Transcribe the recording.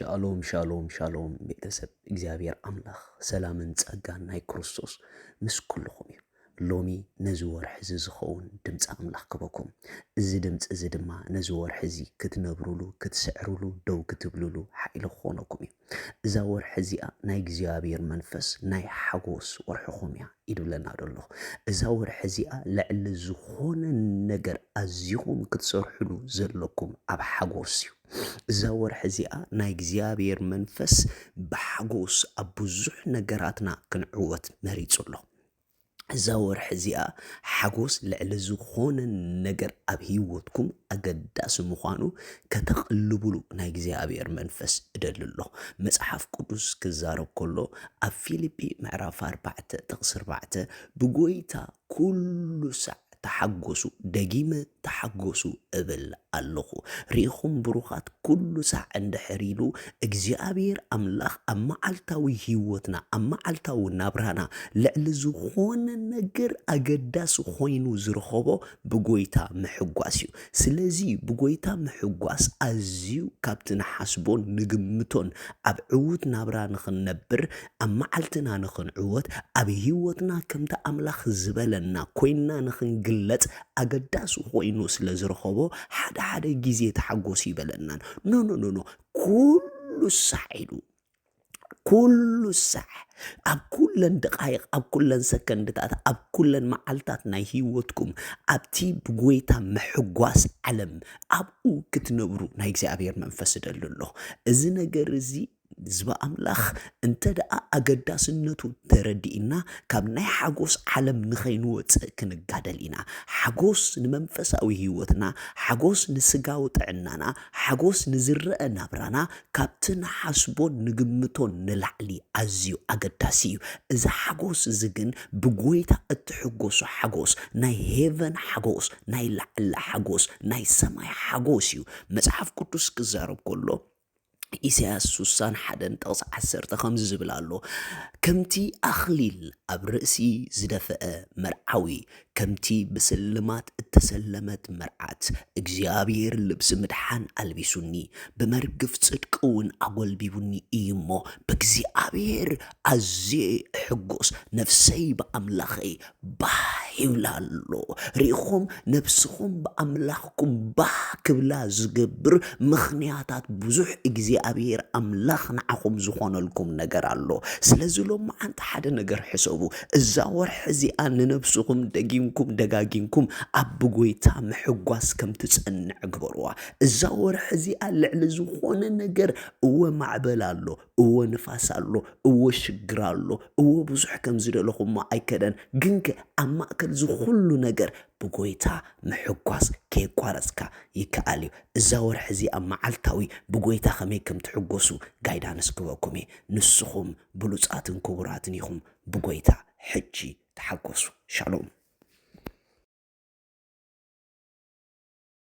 ሻሎም ሻሎም ሻሎም ቤተሰብ፣ እግዚኣብሔር ኣምላኽ ሰላምን ጸጋን ናይ ክርስቶስ ምስ ኩልኹም እዩ። ሎሚ ነዚ ወርሒ እዚ ዝኸውን ድምፂ ኣምላኽ ክበኩም። እዚ ድምፂ እዚ ድማ ነዚ ወርሒ እዚ ክትነብሩሉ፣ ክትስዕሩሉ፣ ደው ክትብሉሉ ሓይሊ ክኾነኩም እዩ። እዛ ወርሒ እዚኣ ናይ እግዚኣብሔር መንፈስ ናይ ሓጎስ ወርሕኹም እያ ይድብለና ደሎ። እዛ ወርሒ እዚኣ ልዕሊ ዝኾነ ነገር ኣዚኹም ክትሰርሕሉ ዘለኩም ኣብ ሓጎስ እዩ። እዛ ወርሒ እዚኣ ናይ እግዚኣብሔር መንፈስ ብሓጎስ ኣብ ብዙሕ ነገራትና ክንዕወት መሪጹ ኣሎ። እዛ ወርሒ እዚኣ ሓጎስ ልዕሊ ዝኾነ ነገር ኣብ ህይወትኩም ኣገዳሲ ምዃኑ ከተቕልብሉ ናይ እግዚኣብሔር መንፈስ እደሊ ኣሎ። መጽሓፍ ቅዱስ ክዛረብ ከሎ ኣብ ፊልጲ ምዕራፍ ኣርባዕተ ጥቕሲ ኣርባዕተ ብጎይታ ኩሉ ሳዕ ተሓጎሱ፣ ደጊመ ተሓጎሱ እብል ኣለኹ። ርኢኹም ብሩኻት፣ ኩሉ ሳዕ እንድሕር ኢሉ እግዚኣብሔር ኣምላኽ ኣብ መዓልታዊ ህይወትና፣ ኣብ መዓልታዊ ናብራና ልዕሊ ዝኾነ ነገር ኣገዳሲ ኮይኑ ዝረኸቦ ብጎይታ ምሕጓስ እዩ። ስለዚ ብጎይታ ምሕጓስ ኣዝዩ ካብቲ ንሓስቦን ንግምቶን ኣብ ዕዉት ናብራ ንኽንነብር፣ ኣብ መዓልትና ንኽንዕወት፣ ኣብ ህይወትና ከምቲ ኣምላኽ ዝበለና ኮይንና ንኽንግለጽ ኣገዳሲ ኮይኑ ስለ ዝረኸቦ ሓደ ሓደ ግዜ ተሓጎስ ይበለናን። ኖ ኖ ኖ ኖ፣ ኩሉ ሳዕ ኢሉ፣ ኩሉ ሳዕ፣ ኣብ ኩለን ደቃይቕ፣ ኣብ ኩለን ሰከንድታት፣ ኣብ ኩለን መዓልታት ናይ ህይወትኩም ኣብቲ ብጎይታ ምሕጓስ ዓለም ኣብኡ ክትነብሩ ናይ እግዚኣብሔር መንፈስ እደሊ ኣሎ። እዚ ነገር እዚ ህዝቢ ኣምላኽ እንተ ደኣ ኣገዳስነቱ ተረዲእና፣ ካብ ናይ ሓጎስ ዓለም ንኸይንወጽእ ክንጋደል ኢና። ሓጎስ ንመንፈሳዊ ህይወትና፣ ሓጎስ ንስጋዊ ጥዕናና፣ ሓጎስ ንዝረአ ናብራና ካብቲ ንሓስቦን ንግምቶን ንላዕሊ ኣዝዩ ኣገዳሲ እዩ። እዚ ሓጎስ እዚ ግን ብጎይታ እትሕጎሶ ሓጎስ፣ ናይ ሄቨን ሓጎስ፣ ናይ ላዕሊ ሓጎስ፣ ናይ ሰማይ ሓጎስ እዩ። መጽሓፍ ቅዱስ ክዛረብ ከሎ ኢሳያስ ስሳን ሓደን ጥቕሲ ዓሰርተ ከምዚ ዝብል ኣሎ፣ ከምቲ ኣኽሊል ኣብ ርእሲ ዝደፍአ መርዓዊ፣ ከምቲ ብስልማት እተሰለመት መርዓት፣ እግዚኣብሔር ልብሲ ምድሓን ኣልቢሱኒ፣ ብመርግፍ ጽድቂ እውን ኣጎልቢቡኒ እዩ እሞ፣ ብእግዚኣብሔር ኣዝየ እሕጎስ፣ ነፍሰይ ብኣምላኸይ ባህ ይብላ ኣሎ። ርኢኹም፣ ነፍስኹም ብኣምላኽኩም ባህ ክብላ ዝገብር ምኽንያታት ብዙሕ እግዚኣብሔር ኣምላኽ ንዓኹም ዝኾነልኩም ነገር ኣሎ። ስለዚ ሎማዓንቲ ሓደ ነገር ሕሰቡ። እዛ ወርሒ እዚኣ ንነፍስኹም ደጊምኩም ደጋጊምኩም ኣብ ብጎይታ ምሕጓስ ከም ትጸንዕ ግበርዋ። እዛ ወርሒ እዚኣ ልዕሊ ዝኾነ ነገር፣ እወ ማዕበል ኣሎ፣ እወ ንፋስ ኣሎ፣ እወ ሽግር ኣሎ፣ እወ ብዙሕ ከም ዝደለኹሞ ኣይከደን፣ ግንከ ኣብ ማእከል እዚ ኩሉ ነገር ብጎይታ ምሕጓስ ከየቋረጽካ ይከኣል እዩ። እዛ ወርሒ እዚኣ መዓልታዊ ብጎይታ ከመይ ከም ትሕጎሱ ጋይዳንስ ክበኩም እየ። ንስኹም ብሉጻትን ክቡራትን ኢኹም ብጎይታ። ሕጂ ተሓጎሱ። ሻሎም።